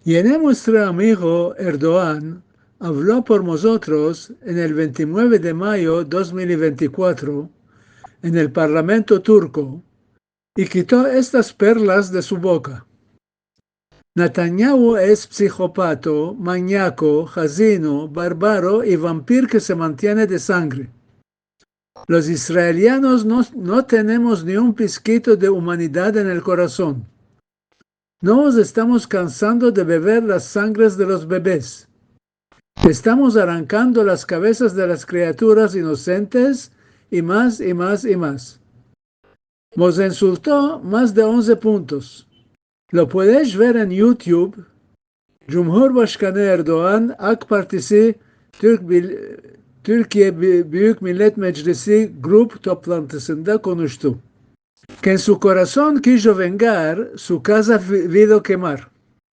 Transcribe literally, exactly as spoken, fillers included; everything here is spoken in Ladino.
Yene muestro amigo Erdogan avlo por mozotros en el vente i mueve de mayo dos mil i vente i kuatro en el parlamento turko i kito estas perlas de su boka. Netanyahu es psihopato, manyako, hazino, barbaro i vampir ke se mantiene de sangre. Los israelianos no, no tenemos ni un piskito de umanidad en el korason. Nos estamos kansando de bever las sangres de los bebes. Estamos arankando las kavezas de las kriaturas inosentes i mas, i mas, i mas. Mos insulto mas de onze puntos. Lo puedes ver en YouTube. Cumhurbaşkanı Erdogan AK Partisi Türk Bil-, Türkiye Bi-, Büyük Millet Meclisi grup toplantısında konuştu. Ke en su korason kijo vengar, su kaza vi-, vido kemar.